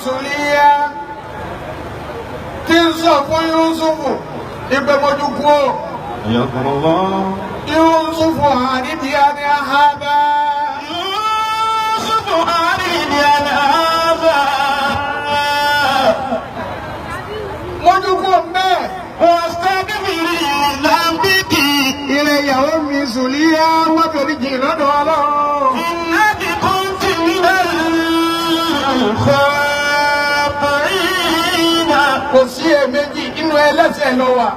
Sùlíyá tí ń sọ fún Yusufu ìpè mojú kú o. حياكم الله. Yusufu àrídìí ni àhábà. يوسف أعرض عن هذا. Mojú kú mbẹ́. واستغفري لذنبك. Ilé ìyàwó mi Sùlíyá wọ́n fèrè jì lọ́dọ̀ Ọlọ́run. إنك كنت من الخاطئين. Kò sí èméjì, inú ẹlẹ́sẹ̀ ló wà.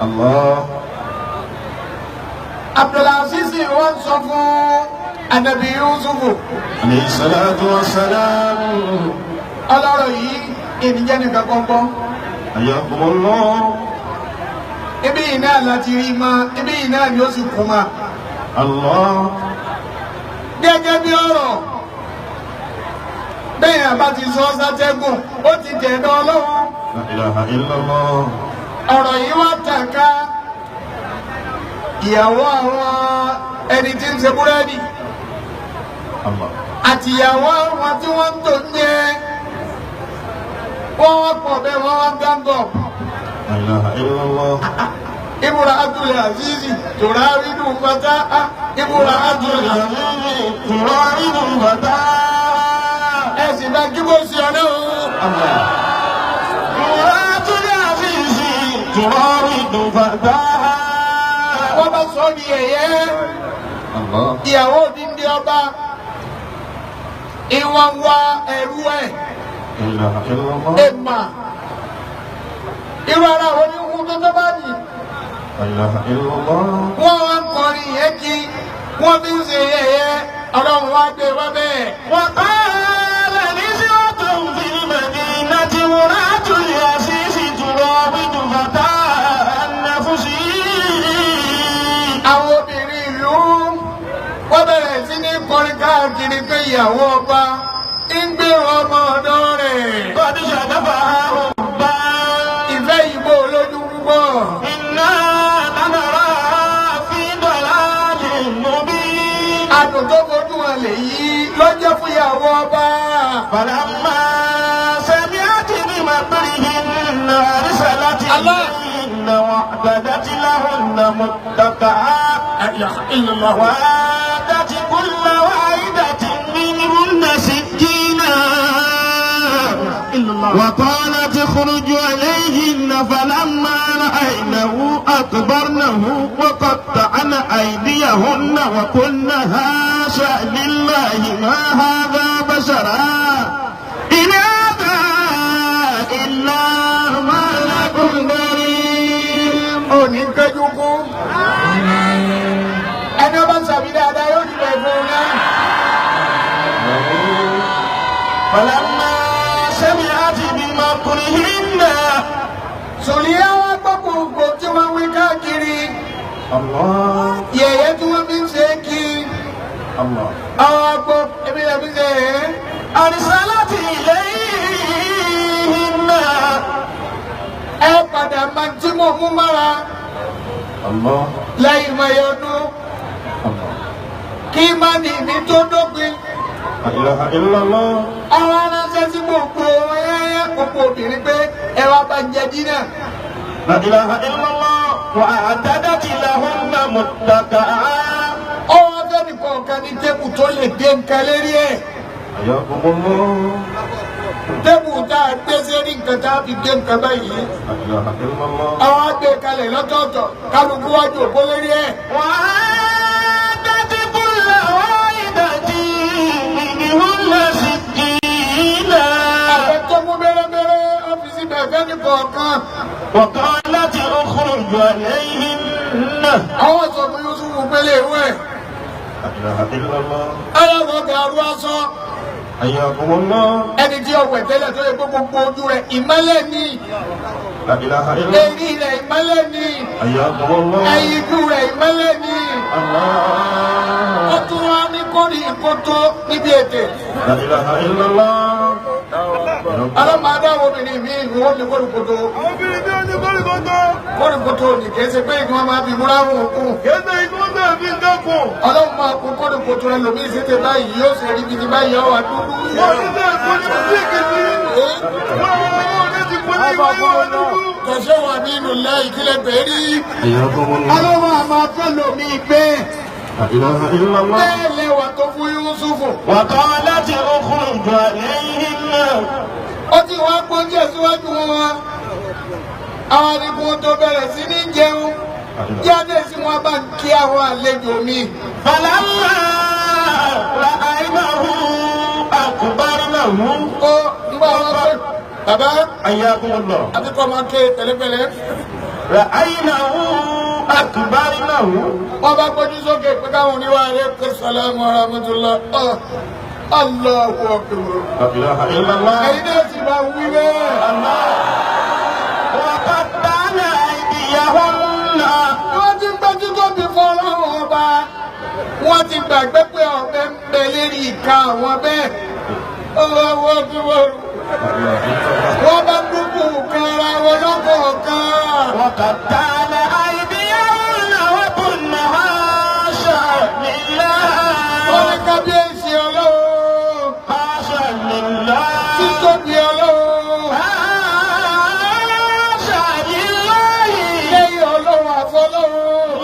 الله. Abdulaziz wọ́n sọ fún Anabi Yusufu. عليه الصلاة والسلام. Ọlọ́rọ̀ yìí ìníjẹ́ nìkan kọ́kọ́. حياكم الله. Ibi yìí náà láti rí ma, ibi yìí náà ni ó sì kú ma. الله. Gẹ́gẹ́ bí ọ̀rọ̀ bẹ́ẹ̀ àbá ti sọ sátẹ́gùn, ó ti tẹ̀dọ̀ Ọlọ́run. لا إله إلا الله. Ọ̀rọ̀ yìí wá tàka ìyàwó àwọn ẹni tí ń ṣe búrẹ́dì الله. Àti ìyàwó àwọn tí wọ́n ń tò ń jẹ. Wọ́n wá pọ̀ bẹ́ẹ̀, wọ́n wá gángọ̀. لا إله إلا الله. امرأة العزيز تراود فتاها، امرأة العزيز تراود فتاها. Ẹ sì bá kí bó ṣe ọlọ́run. الله. امرأة العزيز تراود فتاها. Wọ́n bá sọ ní ẹ̀yẹ́. الله. Ìyàwó òdìndí ọba ìwọ̀n wá ẹrú ẹ̀. لا إله إلا الله. Èèmà, irú ara wo ni wọ́n tó bá nì? لا إله إلا الله. Wọ́n wá ń kọrin yẹn kí wọ́n fi ń ṣe yẹ̀yẹ́. Ọlọ́run wá gbé wá bẹ́ẹ̀. وقال نسوة في المدينة امرأة العزيز تراود فتاها عن نفسه. Àwọn obìnrin ìlú wọ́n bẹ̀rẹ̀ sí ní kọrin káàkiri pé ìyàwó ọba ń gbèrò ọmọ ọ̀dọ́ rẹ̀. قد شغفها حبا. Ìfẹ́ ìbò olójú púpọ̀. إنا لنراها في ضلال مبين. Adùn tó fojú hàn lèyí lọ́jọ́ fún ìyàwó ọba. فلما سمعت بمكرهن أرسلت الله. إليهن وأعتدت لهن متكئا وآتت كل واحدة منهن سكينا وقالت اخرج عليهن. فلما رأينه أكبرنه وقطعن أيديهن وقلن حاشا لله ما هذا بشرا إن هذا إلا ملك كريم. Òní kẹjú kú. Ẹni ọba sàbí dáadáa yóò dìbò ìfún un náà. فلما سمعت بمكرهن Sùlíyá wá gbọ́ gbogbo tí wọ́n wí káàkiri. الله. Yẹ̀yẹ́ tí wọ́n fi ń ṣe é kí. الله. Àwọn agbọ́ ebi lè fi ṣe é. أرسلت إليهن. Ẹ padà máa tí mo mú mára الله. lẹ́yìn mọ̀yọ́ ọdún الله. kí má ní mi tó dópin. لا إله إلا الله. Àwọn aránṣẹ́ sí gbogbo ẹ̀yẹ́ gbogbo obìnrin pé ẹ wá bá ń jẹ dínà. لا إله إلا الله. وأعتدت لهن متكئا. Ọwọ́ fẹ́ni kọ̀ọ̀kan ní tébù tó lè dé nǹkan lérí ẹ̀. حياكم الله. Tébù tá a gbé sérí nǹkan tá a fi dé nǹkan báyìí. لا إله إلا الله. Àwọn àgbẹ̀ kalẹ̀ lọ́tọ̀ọ̀tọ̀, kálukú wájú òkú lérí ẹ̀. وآتت كل واحدة منهن سكينا. Àfẹ tó mú bẹ́rẹ́bẹ́rẹ́ ọ́fíìsì bẹ̀fẹ́ ní kọ̀ọ̀kan. وقالت اخرج عليهن. Àwọn sọ fún Yusufu pélé ìwé. لا إله إلا الله. Aláwọ̀ gàrú aṣọ. حياكم الله. Ẹni tí ọwẹ̀ tẹ́lẹ̀ tó yẹ kó gbogbo ojú rẹ̀ ìmọ́lẹ̀ ni. لا إله إلا الله. Eyín rẹ̀ ìmọ́lẹ̀ ni. حياكم الله. Ẹyin ikú rẹ̀ ìmọ́lẹ̀ ni. الله. Ó tún wá ní kórì ìkótó níbi ètè. لا إله إلا الله. Ọlọ́mọ adáwọ̀ obìnrin mi ìwọ́n ní kórì kótó. Àwọn obìnrin bí wọ́n ní kórìkótó. Kórì kótó ní kìí ṣe pé ìgbọ́n máa fi múra wọn kù. Kéde ikú náà fi ń dẹ́kun. Ọlọ́run máa kó kórì kótó rẹ lómi ìṣètè báyìí yóò ṣe rí bíi báyìí ọwà dúdú. Wọ́n ní bẹ́ẹ̀ kú ní bíríkì sí. Kọ̀ṣẹ́ wà nínú ilé ìkílẹ̀ bẹ̀rí. حياكم الله. Ọlọ́run àmọ́ fẹ́ lomi bẹ́ẹ̀. لا إله إلا الله. Bẹ́ẹ̀ lẹ́wà tó fún Yúsúfù. وقالت اخرج عليهن. Ó ti wá gbóúnjẹ síwájú wọn. Àwọn adigun tó bẹ̀rẹ̀ sí ní jẹun. Jáde sí wọn bá ń kí àwọn àlejò mi. فلما رأينه أكبرنه. Ó ń bá wọn pé bàbá حياكم الله. àti kọ́ máa ké pẹ̀lẹ́pẹ̀lẹ́. رأينه أكبرنه. Wọ́n bá gbójú sókè pé káwọn oníwà rẹ̀ kó sàlámù rahmatullah. Allahu akbar. لا إله إلا الله. Ẹ̀yin náà sì máa wí bẹ́ẹ̀. وقطعن أيديهن. Wọ́n ti gbójú tóbi fún ọlọ́run ọba. Wọ́n ti gbàgbé pé ọ̀bẹ ń bẹ lérí ìka àwọn bẹ́ẹ̀. Allahu akbar. Wọ́n bá dúkù kan ara wọn lọ́kọ̀ọ̀kan. وقطعن أيديهن وقلن حاشا لله. Wọ́n ní kábíyèsí ọlọ́run. حاشا لله. Títóbi ọlọ́run. حاشا لله. Lẹ́yìn ọlọ́run àfọlọ́run.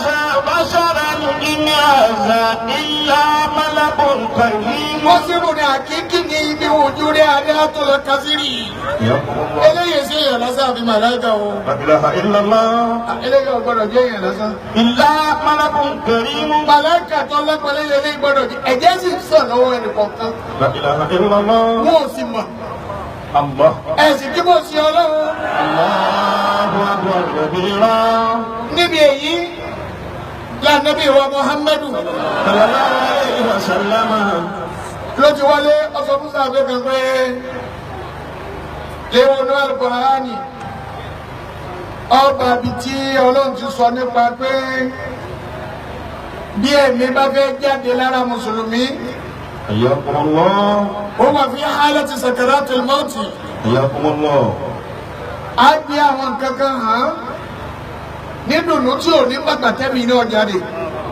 هذا بشرا إن هذا إلا ملك كريم. Wọ́n sì rò ní àkíkí ní ibi ojú rí adé àtọ̀lọ̀ kásírì. حياكم الله. Eléyìí sí èèyàn lásán àbí màláìka o. لا إله إلا الله. Eléyìí ò gbọ́dọ̀ jẹ́ èèyàn lásán. إلا ملك كريم. Màláìka tó lẹ́pẹ̀lẹ́ lélẹ́yìí gbọ́dọ̀ jẹ́. Ẹ̀jẹ̀ sì ń sàn lọ́wọ́ ẹnì kọ̀ọ̀kan. لا إله إلا الله. Wọn ò sì mọ̀. الله. Ẹ̀sìn kí mo ṣe ọlọ́run. الله أكبر كبيرا. Níbi èyí lànàbí wa Muhammadu صلى الله عليه وسلم. ló ti wọlé ọsọ fún sàbẹ kan pé léwọnú Al-Qur'ani ọba àbí tí ọlọ́run ti sọ nípa pé bí ẹ̀mí bá fẹ́ jáde lára mùsùlùmí حياكم الله. ó wà fi halati sakaratul mauti حياكم الله. á gbé àwọn nǹkan kan hàn nídùnnú tí ò ní pàtàkì náà jáde.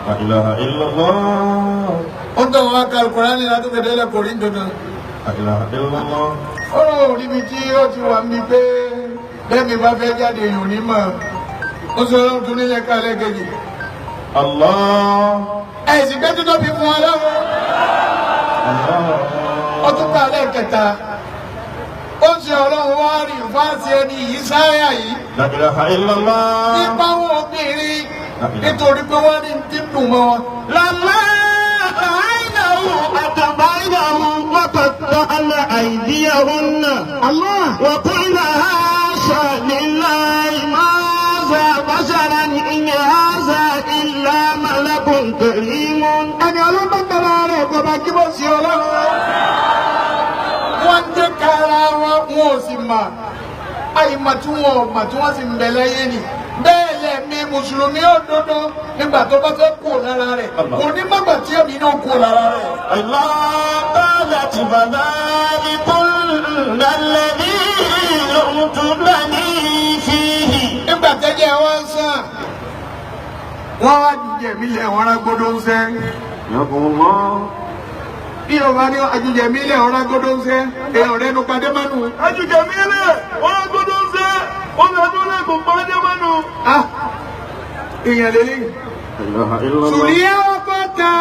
لا إله إلا الله. Ó ń tọ́ wọn ká Al-Qur'ani látòkè délẹ̀ kò rí dandan. لا إله إلا الله. Ó rò níbi tí ó ti wà mí pé bẹ́ẹ̀ni bá fẹ́ jáde èèyàn ní mọ̀ ó sọ ọlọ́run tún nílẹ̀ kálẹ̀ kejì. الله. Ẹ̀sìn pé tó tóbi fún ọlọ́run الله. ó tún kálẹ̀ kẹta. Ó ṣe ọlọ́run wá rí fáṣí ẹni yìí sáyà yìí لا إله إلا الله. nípa wọn obìnrin nítorí pé wọ́n ní ti ń dùn mọ́ wọn. لما رأينه أكبرنه وقطعن أيديهن. Allah. وقلن حاشا لله ماذا بشرا إن هذا إلا ملك كريم. Ẹni ọlọ́gbọ́n tẹ̀lé rẹ̀ kò bá kí bó ṣe ọlọ́run. Wọ́n ń jẹ́ kára wọn, wọn ò sì mà. Àyìnbá tí wọn ò mà tí wọ́n sì ń bẹ láyé ni. Bẹ́ẹ̀ lẹ̀mí Mùsùlùmí òdodo nígbà tó bá fẹ́ kú lára rẹ̀. Kò ní mọ̀gbà tí èmi náà kú lára rẹ̀. الله قالت فذلكن الذي لمتنني فيه. Nígbà tẹ́jẹ́ wọn ń sàn, wọ́n wá jíjẹ mi lẹ̀ wọ́n rá gbódó ń sẹ́. حياكم الله. Bí o bá ní àjíjẹ mi lẹ̀ wọ́n rá gbódó ń sẹ́, èèyàn rẹ̀ nu padé mọ́nu. Ajújẹ mi lẹ̀, wọ́n gbọ́dọ̀ ń sẹ́, wọ́n lọ́dún lẹ́kùn pàdé mọ́nu. Ah! Èèyàn lélẹ́yìn. لا إله إلا الله. Sùlíyà ọkọ̀ ta.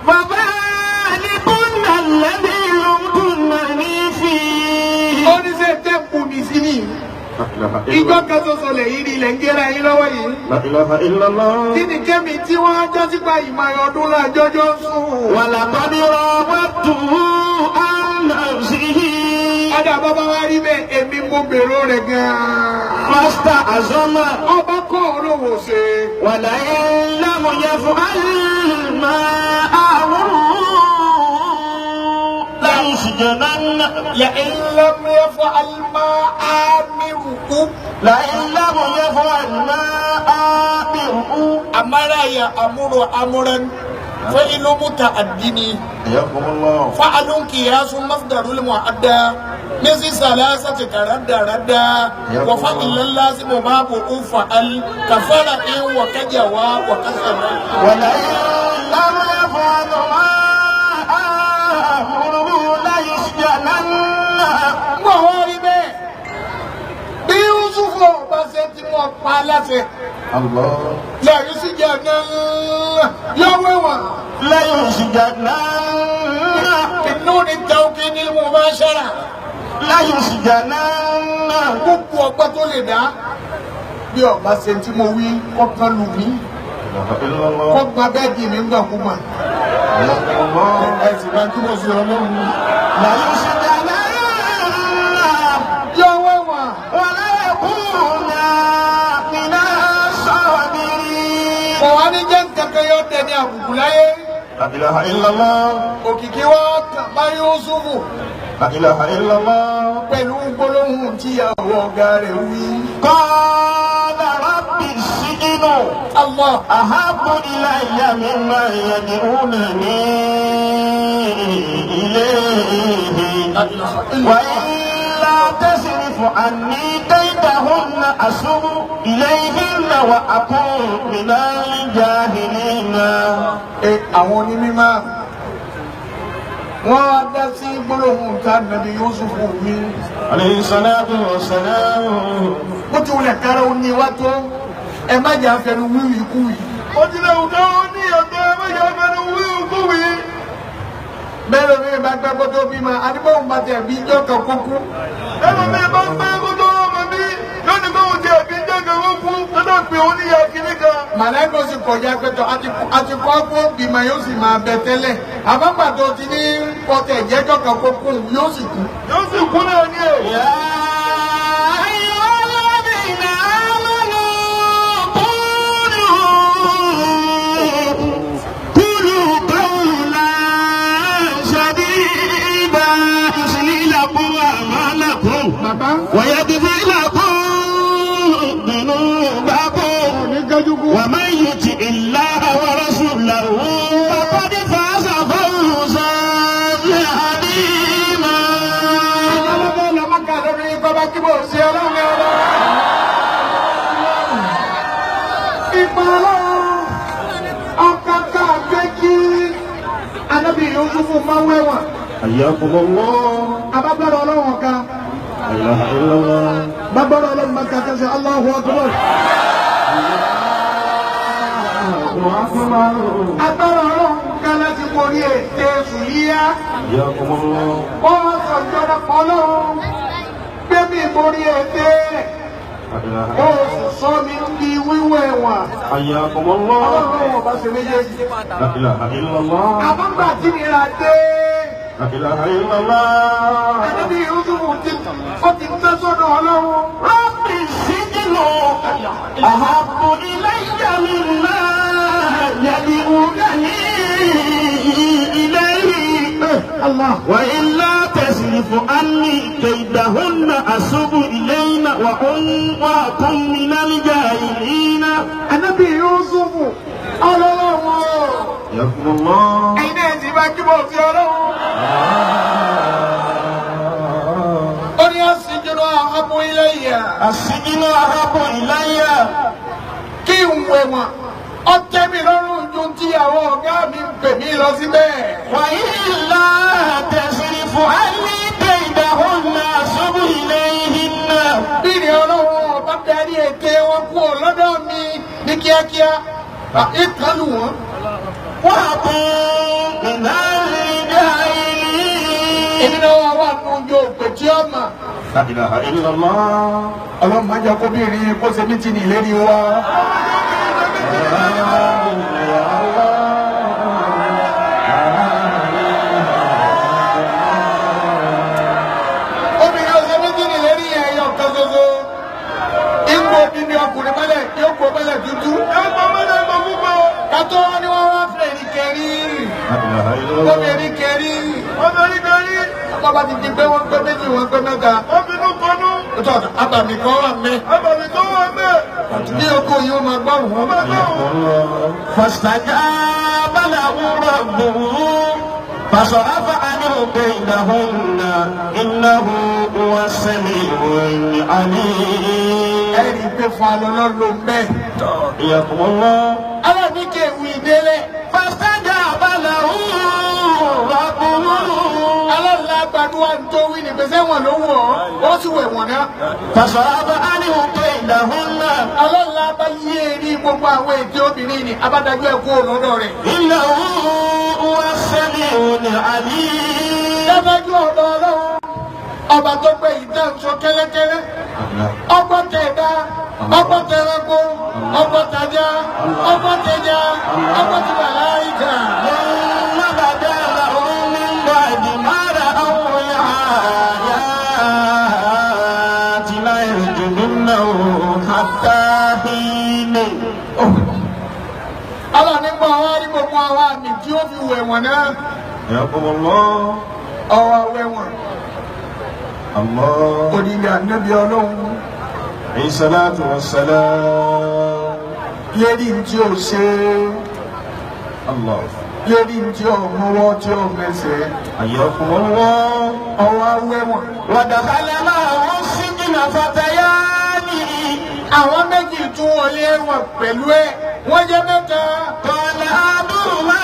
فذلكن الذي لمتنني فيه. Ó ní sẹ́ tẹ́ kù mí sí ni. لا إله إلا Ìjọ الله. kan ṣoṣo lè yí ni ilẹ̀ ń gẹ́ra yín lọ́wọ́ yìí. لا إله إلا الله. Kí ni kémi tí wọ́n á jásí pa ìmọ̀ ọdún lájọ́jọ́ sùn? ولقد راودته عن نفسه. Ọ̀dà bàbá wa rí bẹ́ẹ̀ èmi mo gbèrò rẹ̀ gan-an. فاستعصم. Ọba kọ́ olówó ṣe. ولئن لم يفعل ما آمره ليسجنن. لئن لم يفعل ما آمره. لئن لم يفعل ما آمره. أمر يأمر أمرا فعل متعدد. حياكم الله. فعل قياس مصدر المؤدى مثل ثلاثة كرد ردا وفعل اللازم بابه فعل كفرع وكجوى وكسر. ولئن لم يفعل ما آمره ليسجنن. Wọ́n wá rí bẹ́ẹ̀. láṣẹ. Allah. Layusjananna yọ wẹ̀wọ̀n. Layusjananna. Binuni tawkidil mubashara. Layusjananna. Gbogbo ọgbọ́n tó lè dá bí ọba ṣe tí mo wí kọ́kàn lù mí kọ́ gba bẹ́ẹ̀dì mi ń gbàkúgbà. Ẹ sì máa túbọ̀ sí ọlọ́run. Layusjananna. Yọ wẹ̀wọ̀n. Wala yakuna minas sabirin. Kò wá ní jẹ́ nǹkankan yóò dẹ ní àbùkù láyé. La ilaha illallah. Òkìkí wa kàn bá Yúsúfù La ilaha illallah. pẹ̀lú gbólóhùn tíyàwó ọ̀gá rẹ̀ wí. Qala rabbi sijnu Allah. ahabbu ilayya mimma yad'unani ilayhi. Wa illa tasrif anni kaydahunna asbu ilayhinna wa akun minal jahilina. Àwọn onímọ̀ wọ́n á dá sí gbólóhùn tá nàbí Yúsúfù wí. Alayhi salatu wa salam. Bó ti wulẹ̀ kára ó ní wá tó ẹ má jẹ́ àfẹnu wíwì kúwì. Ó ti lè wù káwọn ní ẹ̀tọ́ ẹ má jẹ́ àfẹnu wíwì kúwì. Bẹ́ẹ̀ lómi bá gbẹ́ kó tó bímọ, àdìbòhùn bá tẹ̀ bí ijọ́ kan kó kú. Bẹ́ẹ̀ lómi bá gbẹ́ kó tó ọmọ bí lónìí báwọn ti ẹ̀bí jẹ́ kan kó kú tó náà pè ó níyà kiri kan. Màláìkò sì kọjá pẹ̀tọ̀ àti kọ́ kó bímọ yóò sì máa bẹ tẹ́lẹ̀. Àbágbàdo ti ní kọtẹ̀ jẹ́jọ́ kan kó kú yóò sì kú. Yóò sì kú náà ní ẹ̀. Ya ayyuhalladhina amanu qulu qawlan sadida yuslih lakum a'malakum Bàbá wa yaghfir lakum dhunubakum ní gájúkú. wa man yuti' illaha wa rasulahu faqad faza fawzan 'azima. Ọlọ́dọ̀ lọ́mọ́kà lórí bàbá kí mo ṣe ọlọ́run ọlọ́run. Ìgbà ọlọ́run ọ̀kàkà gbé kí Anábì Yusufu máa wẹ̀wọ̀n. Hayyakumullah. Abágbára ọlọ́run ọ̀ka. La ilaha illallah. Bágbára ọlọ́run máa kàkà sí Allahu Akbar. Agbára ọlọ́run ká láti borí ète Sùlíyá. Hayyakumullah. Ó sọ̀jọ́dọ̀ ọlọ́run gbé mi borí ète. La ilaha Ó sì sọ mi ń di wíwẹ̀ ẹ̀wọ̀n. Hayyakumullah. Ọlọ́run ọba ṣe méjèèjì. La ilaha illallah. Àbágbà tí nira dé. La ilaha illallah. Ànábì Yusufu ti ó ti tẹ́ sọ́dọ̀ ọlọ́run. Rabbi sijnu ahabbu ilayya mimma yad'unani ilayhi. Allah. Wa illa tasrif anni kaydahunna asbu ilayna wa akun minal jahilina. Ànábì Yusufu ọlọ́run o. Hayyakumullah. Ẹ̀yin náà ti bá kí mo fi ọlọ́run. Ó ní àsìjúnú ahabbu ilayya. As-sijnu ahabbu ilayya. Kí n wẹ̀wọ̀n. Ó tẹ́ mi lọ́rùn ju tíyàwó ọ̀gá mi ń pè mí lọ síbẹ̀. Wa illa tasrif anni kaydahunna asbu ilayhinna. Bí ìrìn ọlọ́run ọba darí ète wọn kú ọ lọ́dọ̀ mi ní kíákíá. Ìkànnì wọn. وأكن من الجاهلين. Èmi náà wà wà nù ojú òpè tí ó mà. La ilaha illallah. Ọlọ́run máa jẹ́ kó bí ìrìn kó ṣe mí ti nì lérí wa. Obìnrin ọ̀sẹ̀ méjì nì lérí ẹ̀yọ̀ kan ṣoṣo. Ipò odidi ọkùnrin mọ́lẹ̀ yóò kó mọ́lẹ̀ dúdú. Ẹgbẹ́ mọ́lẹ̀ ẹgbẹ́ púpọ̀. Kátó wọn ni wọ́n wá fẹ́ ní kẹrí. La ilaha illallah. Obìnrin kẹrí. Obìnrin kẹrí. Ọkọ bá ti di pé wọ́n pé méjì wọ́n pé mẹ́ta. Wọ́n finú kọnú. Tọ́ abàmì kan wà mẹ́. Abàmì tó wà mẹ́. Bí oko yìí ó máa gbọ́ wọn. Máa gbọ́ wọn. فاستجاب له ربه فصرف عنه كيدهن إنه هو السميع العليم. Ẹ̀rí pé fún alọ́lọ́ ló ń bẹ́. Hayyakumullah. Aláàbí kéwì délé. فاستجاب له ربه Aláàlágbà Adúlá tó wí ní pèsè wọn ló wọ̀ ọ́, ó sì wẹ̀ wọ̀n náà. فصرف عنه كيدهن. Ọlọ́run bá yí eré gbogbo àwọn èdè obìnrin ni abádájú ẹ̀ kú lọ́dọ̀ rẹ̀. إنه هو السميع العليم. Dábàjú ọ̀dọ̀ Ọlọ́run ọba tó gbé ìdáǹsọ kẹ́lẹ́kẹ́lẹ́, ọgbọ́n tẹ̀dá, ọgbọ́n tẹranko, ọgbọ́n tajà, ọgbọ́n tẹja, ọgbọ́n ti màláíkà. ثم بدا لهم من بعد ما رأوا الآيات ليسجننه حتى حين. Ọlọ́run nígbà wá rí gbogbo àwọn àmì tí ó fi wẹ̀ wọ̀n náà. حياكم الله. Ọwọ́ wẹ̀wọ̀n. الله. Odidi ànábì Ọlọ́run. عليه الصلاة والسلام. Lérí tí ó ṣe, الله. lérí tí ó mọ́wọ́ tí ó mẹsẹ̀. حياكم الله. Ọwọ́ wẹ̀wọ̀n. ودخل معه السجن فتيان. Àwọn méjì tún wọlé ẹ̀wọ̀n pẹ̀lú ẹ̀, wọ́n jẹ́ mẹ́ta. قال أحدهما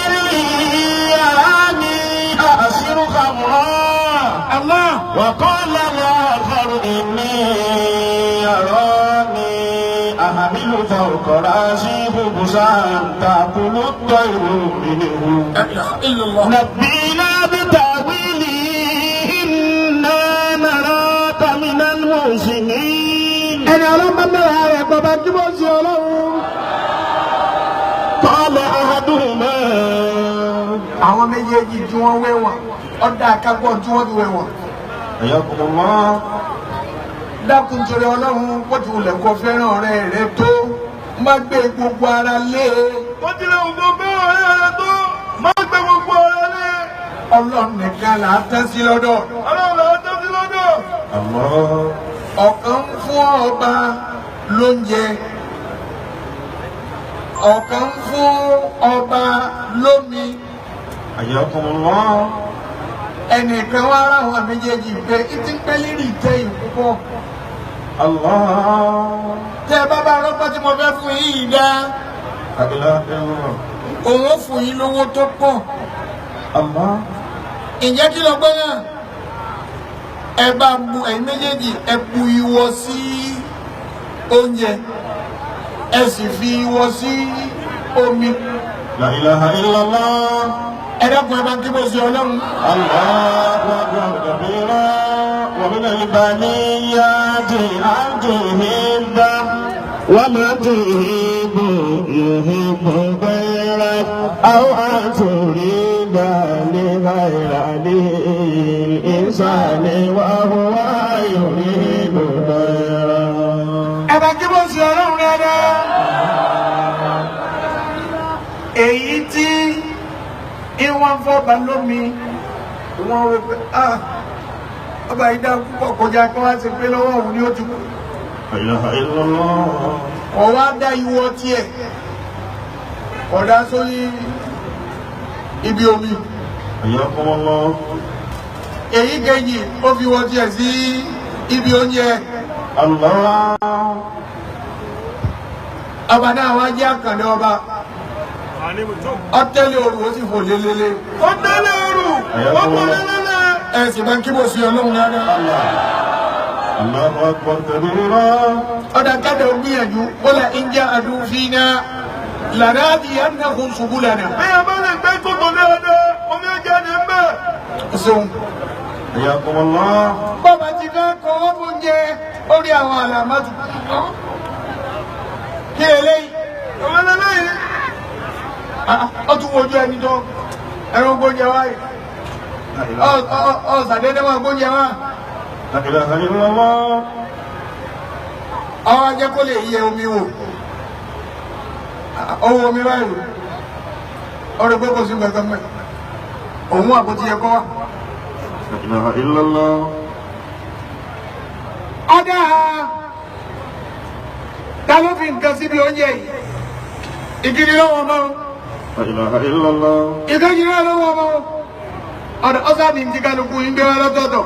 إني أراني أعصر خمرا. Allah. وقال الآخر إني أراني أحمل فوق رأسي خبزا تأكل الطير منه. Illallah. نبئنا بتأويله إنا نراك من المحسنين. Ẹni ọlọ́mọ mẹ́ra rẹ̀ bàbá tí mo ṣe Ọlọ́run. قال أحدهما. Àwọn méjèèjì tí wọ́n wẹ̀wọ̀n, ọ̀dà àkápọ̀ tí wọ́n fi wẹ̀wọ̀n. حياكم الله. Dákun torí Ọlọ́run, bó ti wulẹ̀ kó fẹ́ràn ọ̀rẹ́ rẹ tó, má gbé gbogbo ara lé e. Ó ti lè wù kó bẹ́ẹ̀ ọ̀rẹ́ rẹ tó, má gbé gbogbo ọ̀rẹ́ lé. Ọlọ́run nìkan là á tán sí lọ́dọ̀. Ọlọ́run là á tán sí lọ́dọ̀. الله. Ọ̀kan ń fún ọba lóúnjẹ, ọ̀kan ń fún ọba lómi. حياكم الله. Ẹnìkan wá ráwọn méjèèjì pé ìtí ń pẹ́ lérí ìtẹ́ yìí púpọ̀. الله. Tẹ́ ẹ bá bá rọ́pọ́ tí mo fẹ́ fún yín yìí dá, لا إله إلا الله. òun ó fún yín lówó tó pọ̀. الله. Ǹjẹ́ kí lọ gbọ́ náà? Ẹ bá bu ẹ̀yin méjèèjì, ẹ bu ìwọ sí oúnjẹ, ẹ sì fi ìwọ sí omi. لا إله إلا الله. Ẹ dákun, ẹ bá ń kí bó ṣe Ọlọ́run. الله أكبر كبيرا ومن البنيات أن تهب وما تهب يهب غيرك أو أن تريد لغير الإنسان وهو يريد غيره. Ẹ bá kí bó ṣe Ọlọ́run dáadáa. Èyí tí ìwọ̀n fọba lómi, wọ́n wọ pé ah, ọba yìí dá púpọ̀ kọjá kí wọ́n á ṣe pé lọ́wọ́ òun ni ó ti kú. لا إله إلا الله. Ọwọ́ á dá ìwọ tiẹ̀ ọ̀dá sórí ibi omi. حياكم الله. Èyí kejì ó fi wọ tiẹ̀ sí ibi oúnjẹ. الله. Ọba náà wá jẹ́ àkàndé ọba, ọtẹ́lẹ̀ òru ó sì fò lélele. Ó tẹ́lẹ̀ òru, ó kò lélẹ́lẹ́. Ẹ sì máa ń kí bó sí Ọlọ́run dáadáa. الله أكبر كبيرا. Ọ̀dà kẹ́dẹ̀ ó gbìyànjú ó lẹ̀ ń jẹ́ àdúfínà lànàdìyànnàkùn ṣubúlànà. Bí a bá lè gbé kòtò dáadáa, omi ó jáde ń bẹ̀. Ṣeun. حياكم الله. Bọ́ba ti fẹ́ kọ́ ọ́ fún jẹ orí àwọn àlàmọ́tò. Kí eléyìí? Òun lélẹ́yìí. Ó tún wojú ẹni tó ẹran gbóúnjẹ wáyé. Ọ ṣàdédé máa gbóúnjẹ wá. لا إله إلا الله. Ọwọ́ ajẹ́ kó lè yẹ omi wò. Ọwọ́ omi báyìí. Ọ̀rẹ́ pé kò sí nǹkan mẹ́. Òun àbótí yẹ kọ́ wá. لا إله إلا الله. Ọ̀dà ta ló fi nǹkan síbi oúnjẹ yìí? Ìkíni lọ́wọ́ ọmọ. La ilaha illallah. Ìkejì náà lọ́wọ́ ọmọ. Ọ̀dà ọ̀sán ní ti kálukú yín gbé wá lọ́tọ̀ọ̀tọ̀.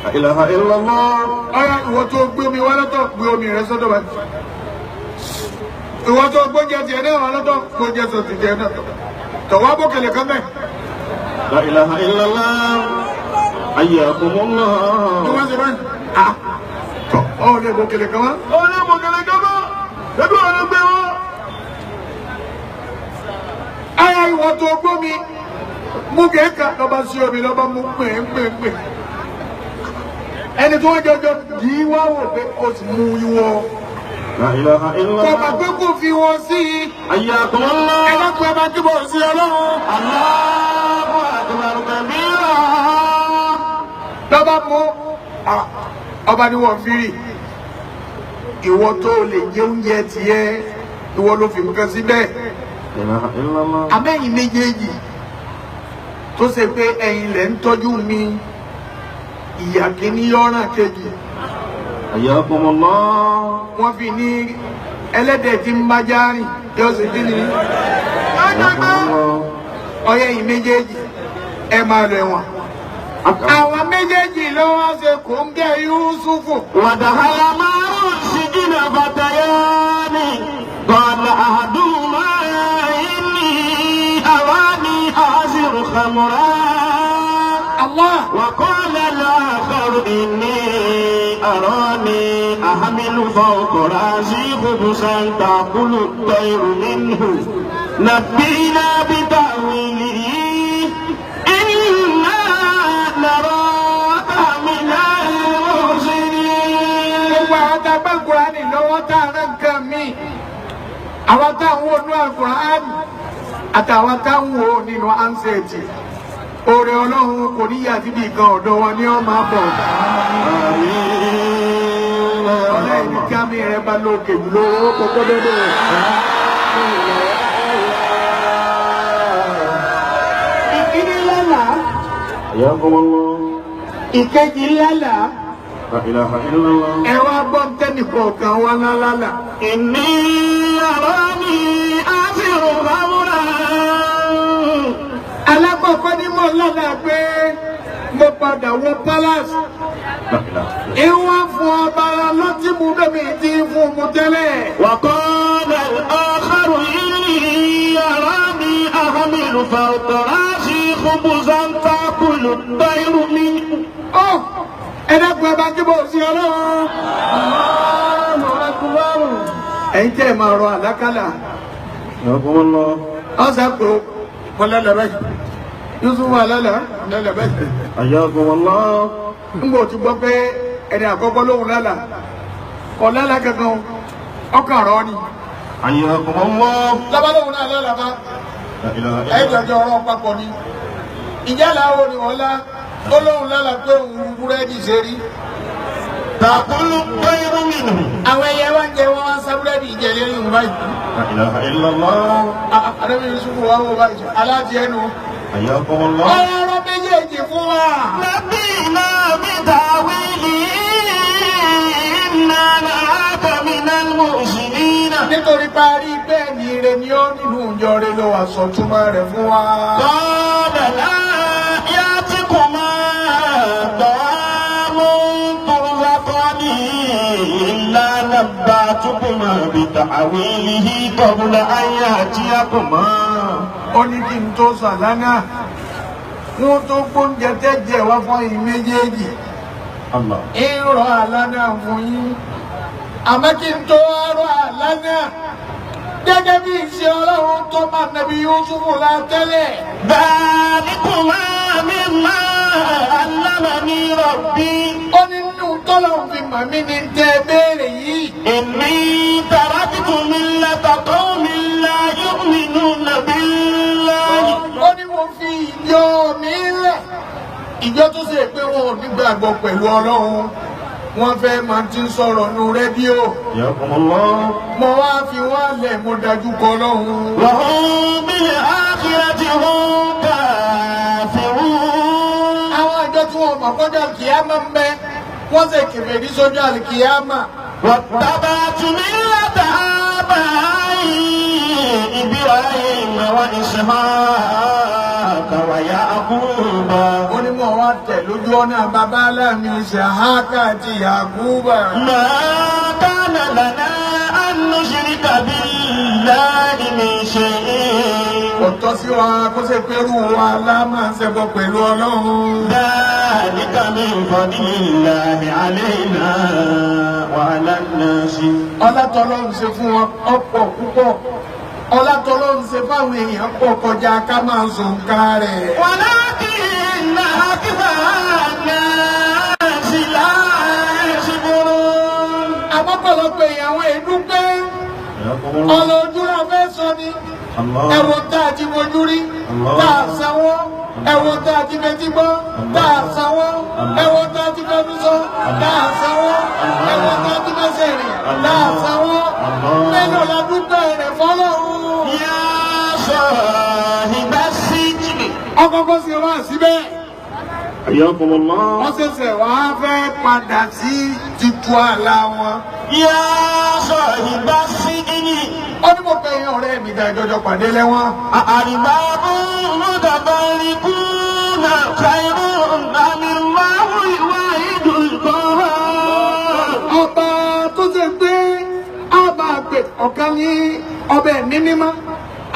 La ilaha illallah. Ọ̀yà ìwọ tó gbé omi wá lọ́tọ̀, gbé omi rẹ sọ́dọ̀ wá. Ìwọ tó gbóúnjẹ tiẹ̀ náà wá lọ́tọ̀, gbóúnjẹ sọ ti tiẹ̀ náà. Tọ̀wá bókèlè kan bẹ́ẹ̀. La ilaha illallah. Hayyakumullah. Ni wọ́n ṣe báyìí. Ah, tọ́ ọ lè bọ̀ kẹlẹ̀ kan wá. Ọ̀rẹ́ mọ̀kẹ́lẹ́ gọ́gọ́. Ẹbí ọ̀rẹ́ gbé wọn. Ara ìwọ tó gbó mi mú kẹ́kẹ́ lọ́ba sí omi lọ́ba mú pèépèépè. Ẹni tó wọ́n jọjọ dì í wá wò pé o sì mú ìwọ. La ilaha Kọ̀ọ̀bà illallah. pé kò fi wọn sí i. Hayyakumullah. Ẹ dákun ẹ bá túbọ̀ sí Ọlọ́run. Allahu akbar kabira. Lọ́ba mú ọba ni wọ́n fi rí. Ìwọ tó lè jẹ oúnjẹ tiẹ̀, ìwọ ló fi nǹkan síbẹ̀. La ilaha illallah. Abẹ́yìn méjèèjì tó ṣe pé ẹ̀yin lẹ̀ ń tọ́jú mi, ìyà kìíní yọ̀ràn kejì. Hayyakumullah. Wọ́n fi ní ẹlẹ́dẹ̀ tí ń bá járìn yóò sì kí ni Hayyakumullah. ọyẹ́ yìí méjèèjì ẹ máa lọ ẹ̀wọ̀n. Àwọn méjèèjì ló wá ṣe kòńgẹ́ Yúsúfù. ودخل معه السجن فتيان قال أحدهما إني أراني أعصر خمرا Allah. وقال الآخر إني أراني أحمل فوق رأسي خبزا تأكل الطير منه نبئنا بتأويله إنا نراك من المحسنين. Gbogbo àwọn tá a bá Kùránì lọ́wọ́ tá a rán nǹkan mi. Àwọn tá a ń wò nínú Àlùkùránì àtàwọn tá a ń wò nínú ansẹ̀tì. Oore Ọlọ́run kò ní yà síbi kan ọ̀dọ̀ wọn ni ó máa bọ̀. Àmín. Ọlọ́run ní kámi rẹ̀ bá lókè jù lówó kókó dọ́dọ̀. Ìkíní lálàá, Hayyakumullah. ìkejì lálàá. La ilaha illallah. Ẹ wá gbọ́ tẹ́nìkọ̀ọ̀kan wọn lálàá. إني أراني أعصر خمرا. Alákọ̀ọ́kọ́ ní mo lálàá pé mo padà wọ palace. La ilaha. Ìwọ̀n fún ọba lọ́tí mu bẹ́ẹ̀ ti fún mu tẹ́lẹ̀. وقال الآخر إني أراني أحمل فوق رأسي خبزا تأكل الطير منه. Ó ẹ dákun ẹ bá kí bò sí Ọlọ́run. Ẹ̀yin tẹ́ ẹ máa rọ àlákàlà. Hayyakumullah. Ọ̀sẹ̀ kò mo lálàá báyìí. Yusuf wà lálàá lálàá báyìí. Hayyakumullah. N kò ti gbọ́ pé ẹni àkọ́kọ́ lóhùn lálàá. Kọ̀ lálàá kankan o. Ọkàn rọ ni. Hayyakumullah. Labalóhùn náà lálàá bá. La ilaha Ẹ illallah. jọjọ ọ̀rọ̀ papọ̀ ni. Ìjà làwọn ni wọ́n lá. Ó lóhùn lálàá pé òun búrẹ́dì ṣe rí. تأكل الطير منه. Àwọn ẹyẹ wá ń jẹ wọn wá ń sá búrẹ́dì jẹ lẹ́yìn òun báyìí. La ilaha illallah. Àdébí Yusufu wá wọ báyìí. Aláàtì ẹnu. Hayyakumullah. Ọ̀rọ̀ méjèèjì fún wa. نبئنا بتأويله إنا نراك من المحسنين. Nítorí parí bẹ́ẹ̀ ni ire ni ó nínú ìjọ rẹ ló wà sọ túmọ̀ rẹ̀ fún wa. قال لا يأتكما طعام ترزقانه إلا نبأتكما بتأويله قبل أن يأتيكما. Ó ní kí n tó sàlánà. Wọ́n tó gbóúnjẹ tẹ́jẹ̀ wá fún yín méjèèjì. Allah. Ń rọ àlánà fún yín. Àmọ́ kí n tó rọ àlánà. Gẹ́gẹ́ bí ìṣe Ọlọ́run tó máa nàbí Yusufu la tẹ́lẹ̀. ذلكما مما علمني ربي. Ó ní nínú tọ́lọ̀ fi màmí ní tẹ́ béèrè yìí. إني تركت ملة قوم لا يؤمنون بالله. Ó ní mo fi ìjọ mi lẹ̀. Ìjọ tó ṣe pé wọn ò nígbàgbọ́ pẹ̀lú Ọlọ́run. Wọ́n fẹ́ máa ti ń sọ̀rọ̀ nu rédíò. Hayyakumullah. Mo wá fi wọ́n lẹ̀ mo dájú kọ Ọlọ́run. وهم بالآخرة هم كافرون. Àwọn ìjọ tí wọn mọ̀ kọjá kìámà ń bẹ. Wọ́n ṣe kèfèrí sójú àlìkìyámà. واتبعت ملة آبائي إبراهيم وإسحاق ويعقوب. Ó ní mo wá tẹ̀ lójú ọ̀nà bàbá aláàmì Ìsàhákà àti Yàkúbà. ما كان لنا أن نشرك بالله من شيء. Kò tọ́ sí wa kó ṣe pẹ́rù wa lá máa ń ṣẹbọ pẹ̀lú Ọlọ́run. ذلك من فضل الله علينا وعلى الناس. Ọlá tọ́lọ́run ṣe fún wọn ọ̀pọ̀ púpọ̀. Ọlá tọ́lọ́run ṣe fáwọn èèyàn pọ̀ kọjá ká máa sọ̀nká rẹ̀. ولكن أكثر الناس لا يشكرون. Àmọ́pọ̀lọpọ̀ èèyàn àwọn èdúpẹ́ حياكم الله. ọlọ́jú la fẹ́ sọ ni. الله. Ẹ̀wọ̀n tá a ti fojú rí tá a sanwó, ẹ̀wọ̀n tá a ti fetí gbọ́ tá a sanwó, ẹ̀wọ̀n tá a ti fẹnu sọ tá a sanwó, ẹ̀wọ̀n tá a ti fẹsẹ̀ rìn tá a sanwó. Mélòó la dúpẹ́ rẹ̀ fọlọ́run. يا صاحب السجن. Ọkọ̀ọ̀kọ̀ sì wá síbẹ̀. حياكم الله. Wọ́n ṣẹ̀ṣẹ̀ wá fẹ́ padà sí títú àlá wọn. يا صاحب السجن. Ó ní mo fẹ́ yín ọ̀rẹ́ mi dá ìjọjọ pàdé lẹ́wọ̀n. أأرباب متفرقون خير أم الله الواحد القهار. Ọba tó ṣe pé a máa pè ọ̀kan ní ọbẹ̀ ní mímọ́,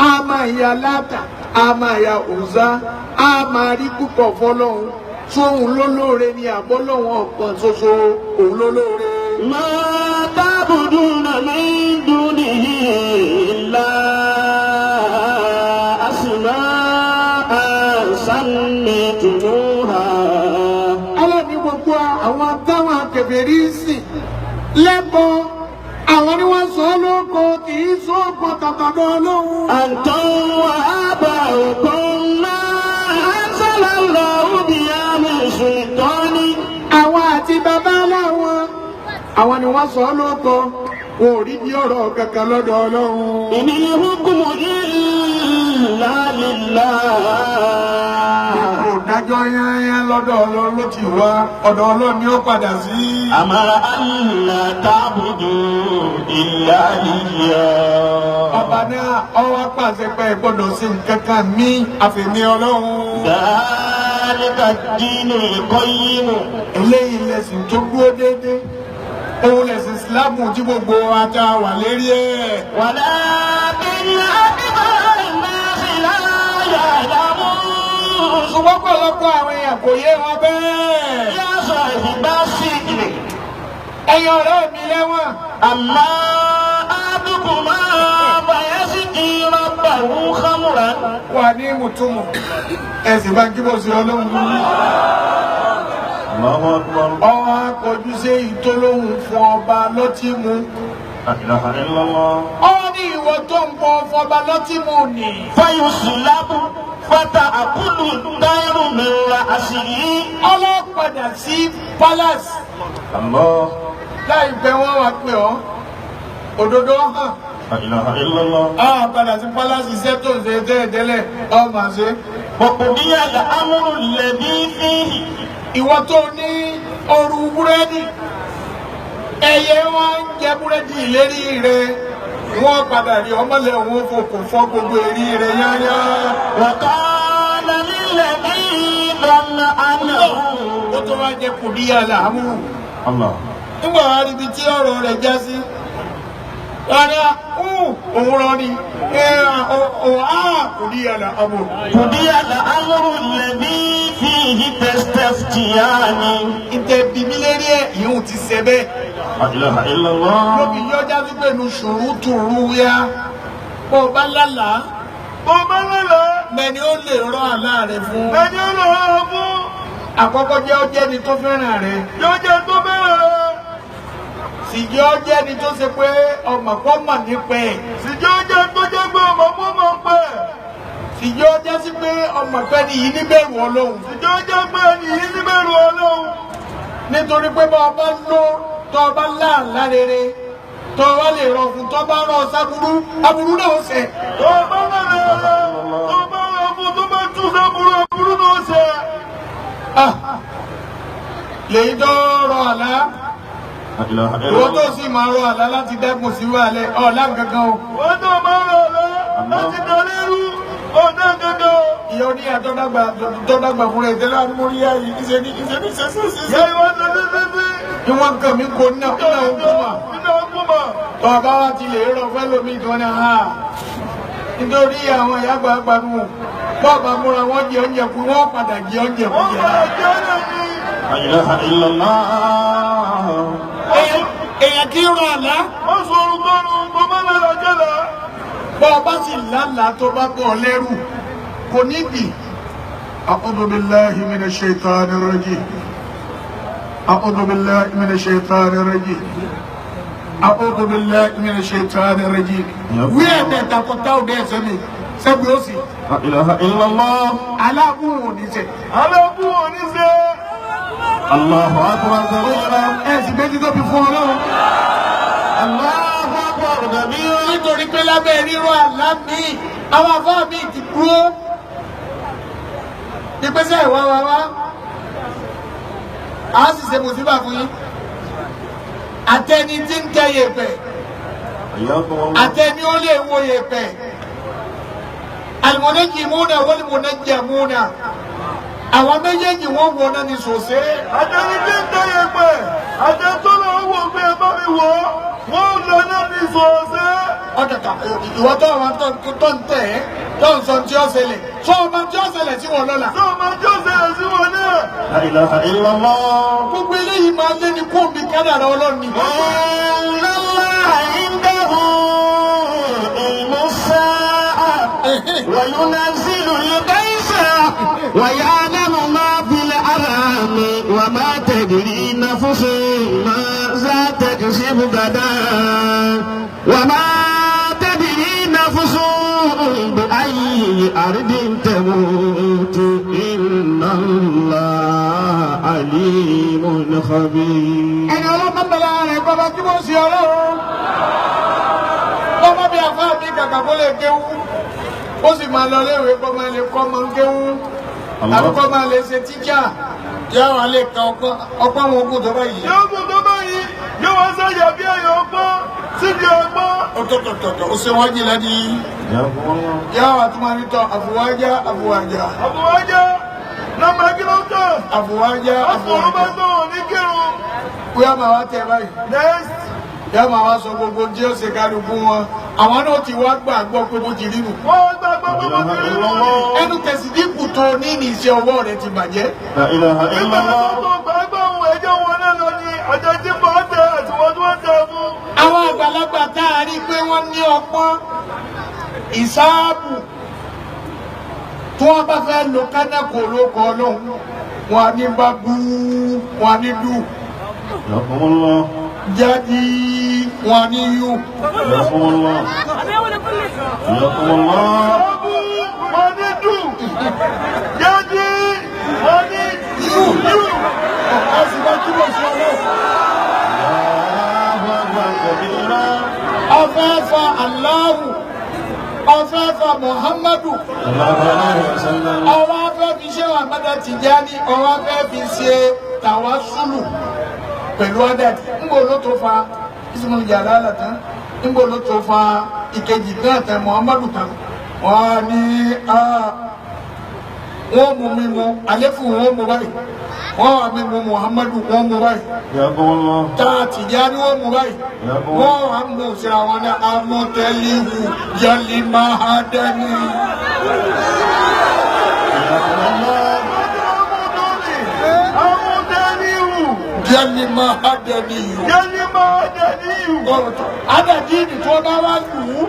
a máa ya Láàtà, a máa ya Ùzá, a máa rí púpọ̀ fọlọ́hún. Sóhun lólóore ni àbọ́lọ́hún ọ̀kan ṣoṣo òun lólóore. ما تعبدون من دونه إلا أسماء سميتموها. Ọlọ́ni gbogbo àwọn táwọn akẹ̀fẹ̀rí ń sìn lẹ́bọ àwọn ni wọ́n sọ ọ́ lóko kì í sóko tàtàdọ́ Ọlọ́run. أنتم وآباؤكم ما أنزل الله بها من سلطان. Àwọn àti bàbá láwọn àwọn ni wọ́n sọ ọ́ lóko wọn ò rí bí ọ̀rọ̀ kankan lọ́dọ̀ Ọlọ́run. إن الحكم إلا لله. Kò dájọ́ yányá lọ́dọ̀ Ọlọ́run ló ti wá, ọ̀dọ̀ Ọlọ́run ni ó padà sí. أمر ألا تعبدوا إلا إياه. Ọba náà ọwọ́ pàṣẹ pé ẹ gbọ́dọ̀ sí nǹkan kan mí àfẹ̀mí Ọlọ́run. ذلك الدين القيم. Eléyìí lẹ̀sìn tó dúró déédéé, òun lẹ̀sìn Ìsìlámù tí gbogbo wa tá a wà lérí ẹ̀. ولكن أكثر الناس لا يعلمون. Ṣùgbọ́n pọ̀lọpọ̀ àwọn èèyàn kò yé wọn bẹ́ẹ̀. يا صاحب السجن. Ẹ̀yin ọ̀rẹ́ mi lẹ́wọ̀n. أما أحدكما فيسقي ربه خمرا. Wà ní mùtúmù ẹ̀sìn bá ń kí bó ṣe Ọlọ́run. الله أكبر. Ọwọ́ akọjú sí ìtòlóhùn fún ọba lọ́tí mu. لا إله إلا الله. Ọwọ́ ní ìwọ tó ń bọ fọba lọ́tí mu nì. فيسلب فتأكل الطير من رأسه. Ọlọ́padà sí palace الله. láìpẹ́ wọ́n wá pè ọ́ òdodo hàn. لا إله إلا الله. Á padà sí palace iṣẹ́ tó ń ṣe tẹ́lẹ̀tẹ́lẹ̀ ọ máa ṣe. وقضي الأمر الذي فيه. Ìwọ tó ní ooru búrẹ́dì ẹyẹ wá ń jẹ búrẹ́dì ìlérí rẹ wọ́n padà rí ọmọlẹ̀ òun fòkò fọ́ gbogbo èrí rẹ yáyá. وقال للذي ظن أنه Ó tó wá jẹ kùdíyà làámù. الله. Nígbà wá ríbi tí ọ̀rọ̀ rẹ̀ já sí. Rárá, òun rọ ni, kùdíyà làámù. قضي الأمر الذي فيه تستفتيان. Ìtẹ̀ bíbí lérí ẹ̀ ìhun ti ṣe bẹ́ẹ̀. لا إله إلا الله. Lóbi yọjá sí pẹ̀lú ṣùrùtùrù ya. Bó o bá lálàá, Bó bá lálàá, mẹ́ni ó lè rọ àlá rẹ̀ fún. ẹni ó lọ rọ fún, Àkọ́kọ́ jẹ́ ó jẹ́ni tó fẹ́ràn rẹ̀. yóò jẹ́ tó bẹ̀rẹ̀ rẹ̀. Sì jẹ́ ó jẹ́ni tó ṣe pé ọmọ kọ́ mọ̀ nípa ẹ̀. Sì jẹ́ ó jẹ́ tó jẹ́ pé ọmọ mú mọ̀ ń pẹ̀. Sì jẹ́ ó jẹ́ sí pé ọmọ pẹ́ ni yìí níbẹ̀rù Ọlọ́run. Sì jẹ́ ó jẹ́ pé ẹni yìí níbẹ̀rù Ọlọ́run. Nítorí pé bá ọba ló tọ́ ọba láàlá rere tọ́ ọba lè rọ fún tọ́ bá rọ sábúrú aburú náà ó ṣẹ. Tó bá lálàá rẹ̀, tó bá rọ fún tó bá tún sábúrú aburú náà ṣe. Ah! Lèyí tó rọ àlá La ilaha ìwọ illallah. tó sì máa rọ àlá láti dẹ́kun sí wàhálẹ̀ ọ̀la gangan o. Wọ́n náà máa rọ̀ lọ láti dalérú ọ̀nà gangan. Ìyá oníyà tó dàgbà tó dàgbà fúnra ẹ̀ tẹ́lẹ̀ àti mórí yá yìí ìṣe ní ìṣe ní ṣe ṣe ṣe. Ìyá ìwọ ṣe ṣe ṣe ṣe. Ìwọ̀n kan mi kò ná iná òkú mà. Iná òkú mà. Bàbá wa ti lè rọ fẹ́ lómi gan ni ha. Nítorí àwọn ìyá àgbààgbà nù. Bọ́ọ̀bà múra wọ́n jẹ oúnjẹ kú, wọ́n padà jẹ oúnjẹ kú Wọ́n jẹ. padà jẹ́ náà ni. La ilaha illallah. Èèyàn kì í rọ àlá. Wọ́n sọ orúkọ nù kó má lọ́la jẹ́la. Bọ́ọ̀bá sì lálàá tó bá bọ̀ lẹ́rù kò ní bì. أعوذ بالله من الشيطان الرجيم. أعوذ بالله من الشيطان الرجيم. أعوذ بالله من الشيطان الرجيم. Wí ẹ̀mẹ́ta kọta òde ẹ̀sẹ̀ mi sẹ́gun ó sì. La ilaha illallah. Aláàbùn ò ní sẹ̀. Aláàbù ò ní ṣe. Allahu akbar kabira. Ẹ̀sìn méjì tó fi fún Ọlọ́run. Allahu akbar kabira. Nítorí pé lábẹ́ rírọ̀ àlá mi, àwọn afá mi ti dúró. Ìpèsè ìwà wa wá. A sì ṣe mùsíbà fún yín. Àtẹni tí ń tẹ yèpẹ̀, Hayyakum Allah. àtẹni ó lè wo yèpẹ̀. Al-munajjimuna wal-munajjamuna. Àwọn méjèèjì wọ́n wọ náà ní sòsé. Àtẹni tí ń tẹ̀yẹ̀ pẹ̀, àtẹni tó lọ wò pé ẹ bá mi wò ó, wọ́n lọ náà ní sọ̀ọ́sẹ́. Ọ̀dọ̀kà ìwọ tó àwọn tó ń tẹ̀ ẹ́ tó ń sọ tí ó ṣẹlẹ̀ sọ ọmọ tí ó ṣẹlẹ̀ sí wọn lọ́la. Tó máa jọ́ ṣẹlẹ̀ sí wọn náà. La ilaha illallah. Gbogbo eléyìí máa lé ní kóòmì kádàrá Ọlọ́run ni. إن الله عنده علم الساعة وينزل الغيث ويعلم ما في الأرحام وما تدري نفس ماذا تكسب غدا وما تدري نفس بأي أرض تموت إن الله عليم خبير. Ẹni ọlọ́mọ bẹ̀rẹ̀ rẹ̀ bàbá tí mo sì ọlọ́run. Bọ́mọ bí afá mi kàkà kó lè kéwú. Ó sì máa lọ léèwé kó máa lè kọ́ máa ń kéwú. Tàbí kó máa lè ṣe tíjà. Yá wà lè ka ọpọ́n wọn kú tó báyìí. Yóò kú tó báyìí, yóò wá sáyà bí ẹ̀yọ̀ ọgbọ́n, síbi ọgbọ́n. Ọ̀tọ̀tọ̀tọ̀ ó ṣe wọ́n jìnlẹ̀ ní. Hayyakum Allah. Yá wà tó máa ní tọ́ àfùwájá àfùwájá. Àbúwájá, nọ́mbà kí ló tàn? Àfùwájá Ọ̀sùn bá àfùwájá. tó wọn ní kírun. Bóyá màá wá tẹ báyìí. Next. Yá màá wá sọ gbogbo tí ó ṣe kálukú wọn. Àwọn náà ti wá gbàgbọ́ pé bó ti rí nù. Wọ́n gbàgbọ́ La pé mo ilaha ti rí wọn. illallah. Ẹnu tẹ̀sídìkù tó ní ní iṣẹ́ ọwọ́ rẹ ti bàjẹ́. La ilaha Nígbà tó illallah. tó gbàgbọ́ òun ẹjọ́ wọn náà lọ ni àjẹjí bọ́ tẹ àti wọ́n tí wọ́n tẹ fún. Àwọn àgbàlagbà tá a rí pé wọ́n ní ọpọ́n ìsáàbù tí wọ́n bá fẹ́ lo kánákò lóko ọlọ́run wọn á ní bá bú wọn á ní dù Hayyakum Allah. jáde wọn á ní yú. Hayyakum Allah. Hayyakum Allah. Ọ̀bù wọn ní dù. Yájí wọn ní Yú yù. Ọ̀pá sì bá túbọ̀ sí ọlọ́run. Allahu akbar kabira. Ọ̀fẹ́ fa Allahu, ọ̀fẹ́ fa Muhammadu. Sallallahu alayhi wa sallam. Ọwọ́ afẹ́ fi ṣé Ahmada Tijani, ọwọ́ afẹ́ fi ṣe tàwásùlù pẹ̀lú adàdì. Ńgbò ló tó fa Ismail Jalala tán, ńgbò ló tó fa ìkejì náà tán Muhammadu tán. Wọ́n á ní wọ́n mú mímu, àléfù wọ́n mú báyìí. Wọ́n wà mímu Muhammadu wọ́n mú báyìí. Hayyakum Allah. Tá Tijani wọ́n mú báyìí. Wọ́n wà mú síra wọn ní amọ̀tẹ́líhù yálì máhádẹ́ni. Hayyakum Allah. Amúdẹ́níhù. Yálì máhádẹ́ni yìí. Yẹ́nì máa dẹ́níhù. Adàdí ni tí wọ́n bá wá lù ú,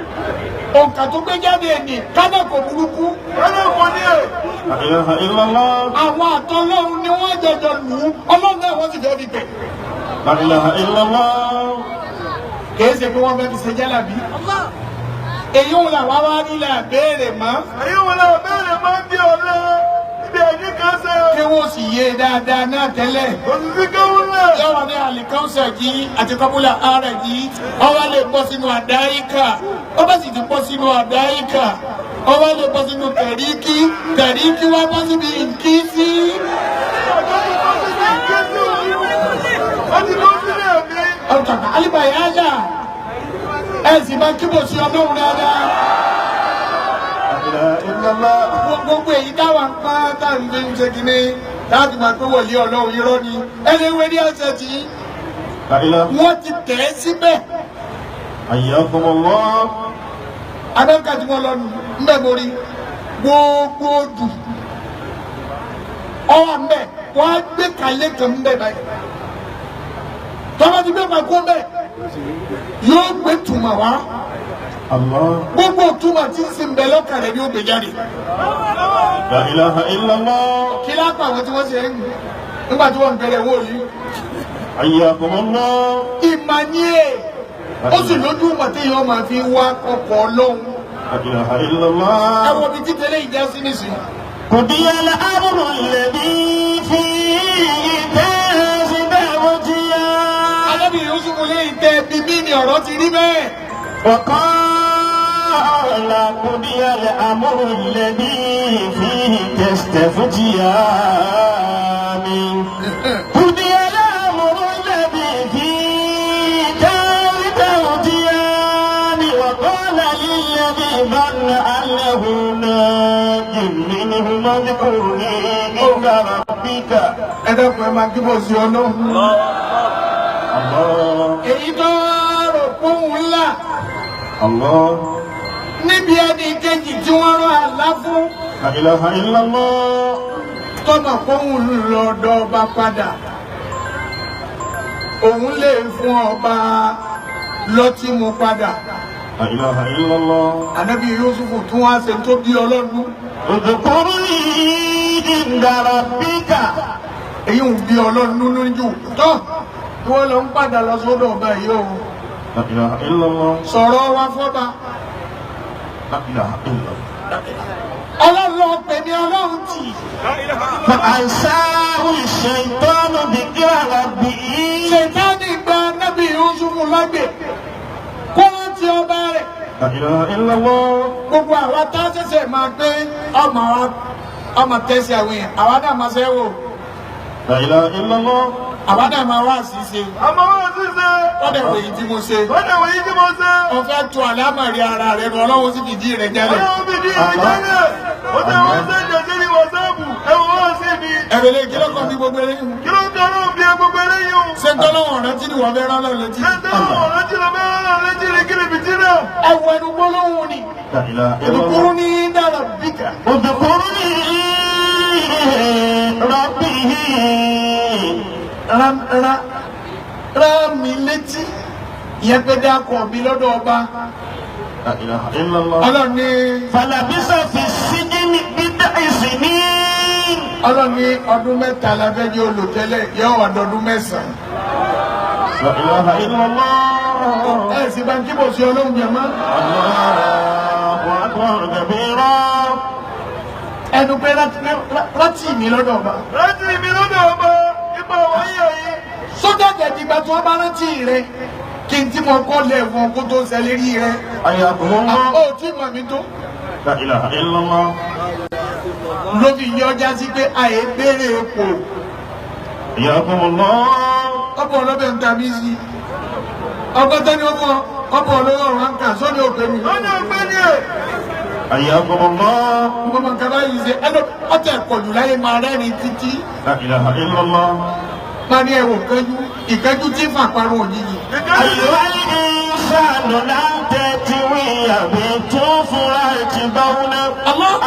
òǹkà tó gbé jáde ní kánàkò burúkú. Kálọ̀ kò ní ẹ̀. La ilaha illallah. Àwọn àtọ́lọ́run ni wọ́n jọjọ lù ú, ọlọ́run náà wọ́n sì fẹ́ fi tẹ̀. La ilaha illallah. Kìí ṣe pé wọ́n fẹ́ fi ṣe jálàbí. Èyí wọn làwọn wá nílẹ̀ àbẹ́rẹ̀ mọ́. Èyí wọn lọ bẹ̀rẹ̀ máa ń bí ọ̀lẹ́ ibi ẹ̀yìn kan ṣe. Kí wọ́n sì yé dáadáa náà tẹ́lẹ̀. Òṣìṣẹ́ kéwọ́n náà. Yọ̀rọ̀ ní àlìkánsà yìí àti kọ́búlà ara yìí, ọwọ́ lè bọ́ sínú àdáyíkà, ó bá sì ti bọ́ sínú àdáyíkà, ọwọ́ lè bọ́ sínú tẹ̀ríkì, tẹ̀ríkì wá bọ́ síbi ìkísí. Ó ti bọ́ sílé mi. Ọ̀tàkà alíbàyájà, ẹ sì máa kíbò sí ọlọ́run dáadáa. La ilaha illallah. Gbogbo èyí táwa ń pa tá à ń fi ń ṣe kínní láti máa pé wọ̀lé ọlọ́run irọ́ ni ẹni wé ní ọ̀sẹ̀ tí La ilaha. wọ́n ti tẹ̀ ẹ́ síbẹ̀. Hayyakum Allah. Amẹ́ríkà tí wọ́n lọ nù ńbẹ̀ mórí gbogbo dù ọwọ́ ńbẹ̀ wọ́n á gbé kalẹ̀ kan ńbẹ̀ báyìí tọ́ba ti gbé pàkó ńbẹ̀ yóò gbé tùmọ̀ wá Allah. gbogbo tùmọ̀ tí ń sin bẹ̀ lọ́kàn rẹ̀ yóò gbé jáde La ilaha illallah. kí lápá àwọn tí wọ́n ṣe ń nígbà tí wọ́n ń bẹ̀rẹ̀ wọ́n yìí Hayyakumullah. ìmọ̀ ni ẹ̀ ó sì lójú mọ̀ tí yóò máa fi wá ọkọ̀ ọlọ́run La ilaha illallah. ẹ wo ibi títẹ̀lé ìjà sí nísìnyí. قضي الأمر الذي فيه تستفتيان Ànábì Yusuf lè tẹ bíbí ni ọ̀rọ̀ ti rí bẹ́ẹ̀. وقال قضي الأمر الذي فيه تستفتيان قضي الأمر الذي فيه تستفتيان وقال للذي ظن أنه ناج منهما اذكرني عند ربك Ẹ dákun ẹ máa kíbọ̀ sí ọlọ́run. Allah. Èyí tó rò fóun ńlá Allah. níbi ẹni kejì tí wọ́n rán àlá fún La ilaha illallah. tọ́nà fóun lọ́dọ̀ ọba padà. Òun lè fún ọba lọ́tí mu padà. La ilaha illallah. Ànábì Yusuf tún wá ṣe tó bí ọlọ́run. اذكرني عند ربك Èyí ń bí ọlọ́run nínú jù. Tọ́ ìwọ lọ ń padà lọ sọ́dọ̀ ọba yìí o. La ilaha illallah. Sọ̀rọ̀ wa fọ́ba. La ilaha illallah. Ọlọ́run lọ pè ní ọlọ́run tì. فأنساه الشيطان ذكر ربه Ṣètánì gba Nábì Yusufu lágbè kó rántí ọba rẹ̀. La ilaha illallah. Gbogbo àwa tá a ṣẹ̀ṣẹ̀ máa gbé ọmọ wa ọmọ tẹ̀sí àwọn èèyàn. Àwa náà máa ṣe wò. La ilaha illallah. Àwa náà máa wá àṣìṣe. Àmọ́ wọ́n sì ṣe. Lọ́dẹ̀ wòye tí mo ṣe. Lọ́dẹ̀ wòye tí mo ṣe. Mo fẹ́ tu àlámọ̀rí ara rẹ̀ nù ọlọ́run sì fìdí rẹ̀ jẹ́lẹ̀. Ọlọ́run fi di ìjẹ́lẹ̀. Ó tẹ wọ́n ṣe jẹ̀jẹ̀ ní wọ́sáàpù. Ẹ wò wọ́n sí mi. Ẹ̀rọ ilé kí ló kàn bí gbogbo eléyìí? Kí ló ń tọ́ ọlọ́run bí gbogbo eléyìí o? Ṣé ń tọ́lọ́wọ̀n rántí ni wọ́n fẹ́ rán lọ́run létí? Ṣé ń tọ́lọ́run rántí lọ fẹ́ rán lọ́run létí ni kí ni bìtí náà? Ẹ wọ ẹnu gbólóhùn ni. La ilaha illallah. Ìdúkúrú ní dára bíkà. اذكرني ربه Ra ra ra mi létí. Ìyẹn pé dákọ̀ mi lọ́dọ̀ ọba. La ilaha illallah. Ọlọ́run ní فلبث في السجن بضع سنين Ọlọ́run ní ọdún mẹ́ta la fẹ́ jẹ́ olùtẹ́lẹ̀ yóò wà dọdún mẹ́sàn-án. La ilaha illallah. Ẹ sì bá ń kíbọ̀ sí ọlọ́run jẹ̀ mọ́. Allahu akbar kabira. Ẹnu pé rántí mi lọ́dọ̀ ọba. Rántí mi lọ́dọ̀ ọba. Ipa wáyé yìí. Sójà jẹ̀dìgbà tí wọ́n bá rántí rẹ kí n tí mo kọ́ lẹ̀ fún ọ kó tó ṣẹlẹ̀ rí rẹ. Hayyakumullah. Ó tí mọ̀ mi tó. La ilaha illallah. Ló fi yọ ọjà sí pé àyè béèrè epo. Hayyakumullah. Ọ̀pọ̀ ọlọ́bẹ̀ ń tàbí sí. Ọgbọ́n tẹ́ni ó mọ ọ̀pọ̀ olówó ọ̀rọ̀ ń kà sóní òpè mi. Lọ́dọ̀ òpè ni ẹ̀. Hayyakumullah. Mo mọ nǹkan báyìí ṣe ẹnu ọ̀tẹ̀ pọ̀jù láyé máa rẹ́rìn títí. La ilaha illallah. Máa ní ẹ̀wò kẹ́jú ìkẹ́jú tí fàparun òjijì. أيها الإنسان لا تتوي بالطفرة بونا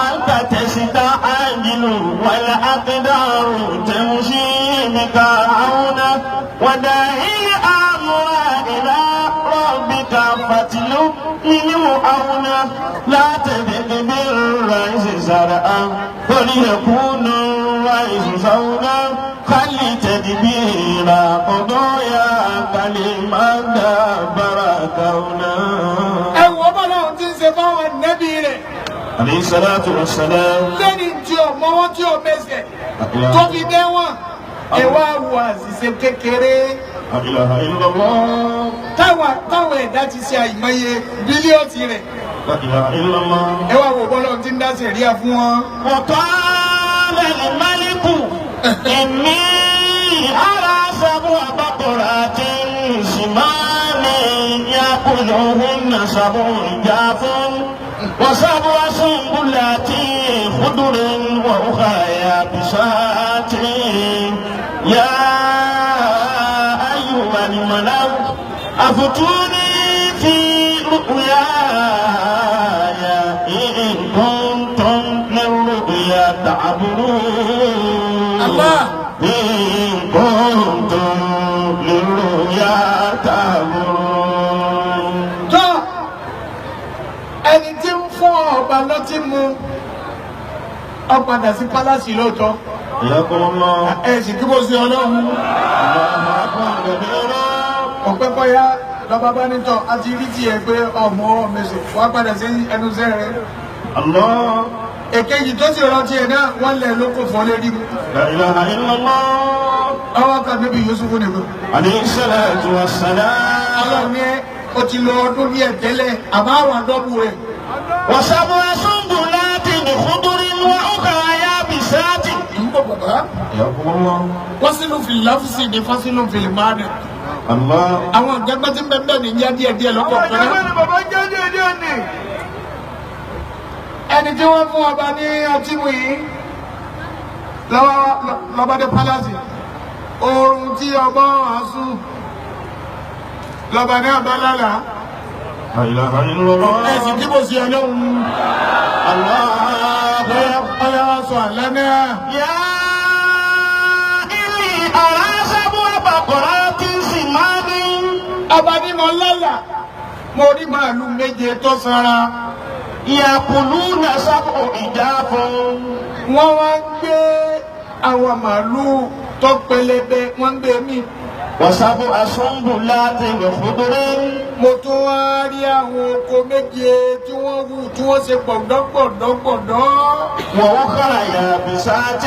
أنت تستعجل والأقدار تمشي بك عونا وداعي الأمر إلى ربك فاتلب منه عونا لا تذق بالرئيس زرعا وليكون الرئيس زونا خلي تدبير قضايا كلمة دبر كونا Ẹ wò ó bọ́lá òun ti ń ṣe fáwọn nẹ́bí rẹ̀. Alayhi salatu wassalam. Lẹ́ni tí ò mọ́wọ́ tí ò mẹsẹ̀ tó fi dẹ́wọ̀n. Ẹ wá wo àṣìṣe kékeré. La ilaha illallah. Táwọn ẹ̀dá ti ṣe àìmọye bílíọ̀tì rẹ̀. La ilaha illallah. Ẹ wá wo bọ́lá òun ti ń dá sẹ̀ríà fún wọn. وقال الملك إني أرى سبع بقرات سمان يأكلهن سبع عجاف وسبع سنبلات خضر وأخرى يابسات يا أيها الملأ أفتوني في رؤياي تعبرون Allah. إن كنتم للرؤيا تعبرون Tó ẹni tí ń fún ọba lọ́tí mu ó padà sí pálásì lóòótọ́. حياكم الله. Ẹ sì kí bó ṣe ọlọ́run. الله أكبر كبيرا. Ọ̀pẹ́ bọ́yá lọ́ba bá nítọ̀ a ti rí tiẹ̀ pé ọmọ mẹsẹ̀ wá padà sí ẹnu iṣẹ́ rẹ̀. الله. Èkejì tó sì rántí ẹ̀ náà wọ́n lẹ̀ ló kò fọ́ lérí mu. لا إله إلا الله. Ọwọ́ kan níbi Yusufu nìkan. عليه الصلاة والسلام. Ọlọ́run ní o ti lo ọdún díẹ̀ tẹ́lẹ̀ àmọ́ àwọn àdọ́bù rẹ̀. وسبع سنبلات خضر وأخرى يابسات. Ń bọ̀ bàbá. حياكم الله. Fásilù fìlì láfùsì ní fásilù fìlì máàdì. الله. Àwọn àgbẹ̀gbẹ́ tí ń bẹ bẹ́ẹ̀ ní yá díẹ̀ díẹ̀ Àwọn lọ́kọ̀ọ̀kan ìjọba náà. ni bàbá jẹ́ díẹ̀ díẹ̀ nì. Ẹni tí wọ́n fún ọba ní ọtí mu yìí lọ́wọ́ lọ́ba dé pálásì. Oorun tí ọba wà sùn lọ́ba ní abálálà. لا إله إلا الله. Ẹ̀sìn tí mo ṣe ọlọ́run. الله. Ọyá wa sọ àlá náà. يا إني أرى سبع بقرات سمان. Ọba ní mo lálà mo rí màálù méje tó sanra. يأكلون سبع عجاف. Wọ́n wá ń gbé àwọn màálù tó pẹlẹbẹ wọ́n ń gbé mì. وسبع سنبلات خضر. Mo tún wá rí àwọn oko méje tí wọ́n wù tí wọ́n ṣe pọ̀dọ́pọ̀dọ́pọ̀dọ́. وأخرى يابسات.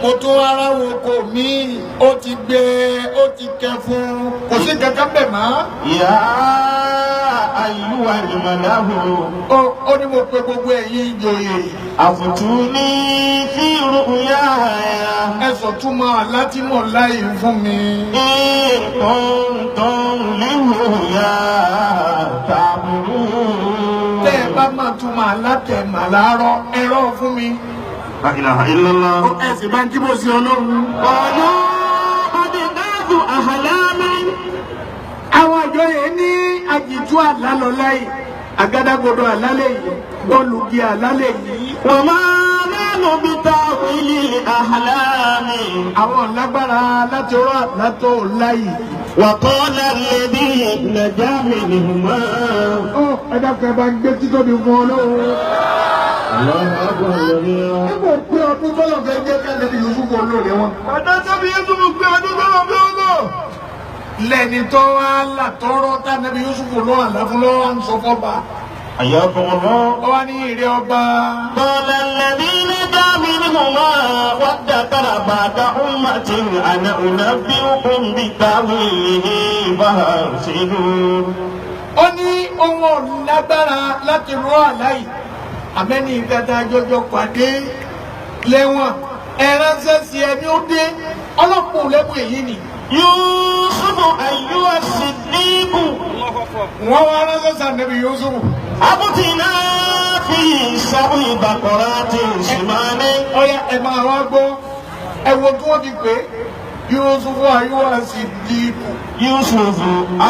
Mo tún wá ráwọn oko míì ó ti gbẹ ó ti kẹfun kò sí kankan bẹ̀ mọ́. يا أيها الملأ. Ó ní mo pe gbogbo ẹ̀yin ìjòyè. أفتوني في رؤياي. Ẹ sọ túmọ̀ àlá tí mo láyé fún mi. إن كنتم للرؤيا تعبرون. Tẹ́ ẹ bá máa túmọ̀ àlá tẹ̀ mà láàárọ̀ ẹ̀rọ fún mi. لا إله إلا الله. Ẹ sì bá ń kí bó ṣe ọlọ́run. قالوا أضغاث أحلام. Àwọn àjọyè ní àjìtú àlá lọ láyè àgádágodo àlá lèyí olùgí àlá lèyí. وما نحن بتأويل الأحلام. Àwọn lágbára láti rọ àlá tó láyè. وقال الذي نجا منهما. Ó ẹ dákun ẹ bá ń gbé títóbi fún ọlọ́run. الله أكبر كبيرا. Nígbà pé ọdún tọ́lọ̀ fẹ́ jẹ́ kẹ́lẹ́ ní Yusufu olóore wọn. Bàtà sábì Yusuf pé ọdún tó lọ bí ó lọ. Lẹ́ni tó wá là tọrọ tánàbí Yusufu lọ́wọ́ àlá fún lọ́wọ́ ń sọ fọ́ba. حياكم الله. Ó wá ní ìrẹ́ ọba. قال الذي نجا منهما وادكر بعد أمة أنا أنبئكم بتأويله فأرسلون. Ó ní ohun ọ̀lágbára láti rọ àlá yìí. Àmẹ́ni ìgbàdá jọjọ pàdé lẹ́wọ̀n. Ẹ̀ránṣẹ́ sí ẹni ó dé. Ọlọ́pàá ò lẹ́bùn èyí ni. يوسف أيها الصديق. Wọ́n wá ránṣẹ́ sànẹ́bí Yusufu. أفتنا في سبع بقرات سمان. Ọya ẹ máa wá gbọ́. Ẹ wo tí wọ́n ti pè é. Yusufu ayúwà sí dìbò. يوسف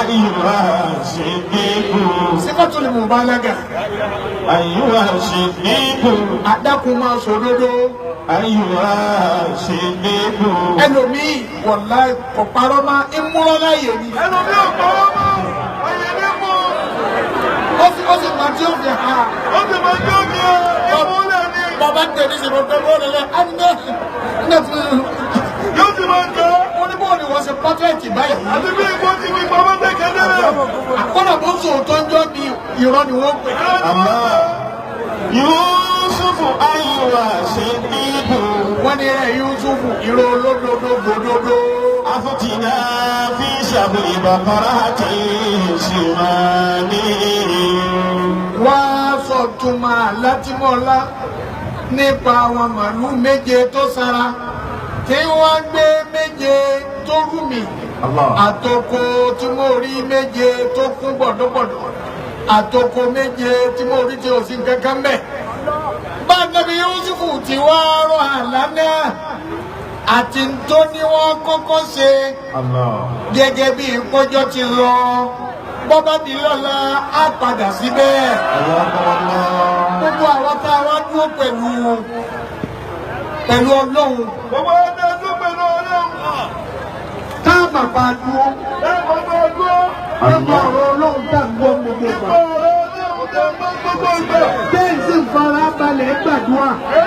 أيها الصديق. Sífàtú ni mubalaga. أيها الصديق. Adákun máa sòdodo. أيها الصديق. Ẹlòmíì wọ̀láì kò parọ́ máa ń múrọ́ láyè ni. Ẹnu mi ò pọ̀wọ́ mọ́. Ayé ní mú. Ó sì máa tí ó fi hàn. Ó sì máa jó mi o. Ìmúlẹ̀ ni. Bàbá tẹ̀lé ṣe pé bọ́ọ̀lù lẹ́ ẹ̀ ní Yóò sì máa jọ. ó ní bọ́ọ̀lù wọ́n ṣe pọ́fẹ́ẹ̀tì báyìí. Àti bí igbó ti fi pamọ́ tẹ̀kẹ́ dẹ́rẹ́. Àkọ́nà bó ń sòótọ́ ń jọ́ bí irọ́ ni wọ́n pè. يوسف أيها الصديق. Wọ́n ní ẹ̀ Yusufu irọ́ olódodo gbòdodo. أفتنا في سبع بقرات سمان. Wá sọ túmọ̀ látìmọ́lá nípa àwọn màálù méje tó sara tí wọ́n gbé méje tó rú mi. الله. Àtòkò tí mo rí méje tó kún gbọ̀dọ̀gbọ̀dọ̀. Àtòkò méje tí mo rí tí ò sí kankan mẹ́. Bá Nàbí Yusufu ti wá rọ àlá náà àti tó ní wọ́n kọ́kọ́ ṣe الله. gẹ́gẹ́ bí ìpọ́jọ́ ti lọ. Bọ́bá di lọ́la á padà síbẹ̀. حياكم الله. Gbogbo àwọn tá a wá dúró pẹ̀lú Pẹ̀lú Ọlọ́run. Gbogbo ọdẹ tó pẹ̀lú Ọlọ́run. Tá a mà bá dúró. Ẹ mọ̀ bá dúró. Nípa ọ̀rọ̀ Ọlọ́run tá à ń gbọ́ gbogbo Nípa ìgbà. ọ̀rọ̀ Ọlọ́run tó ń gbọ́ gbogbo ìgbà. Bẹ́ẹ̀ sì ń fara balẹ̀ gbàdúrà. Ẹ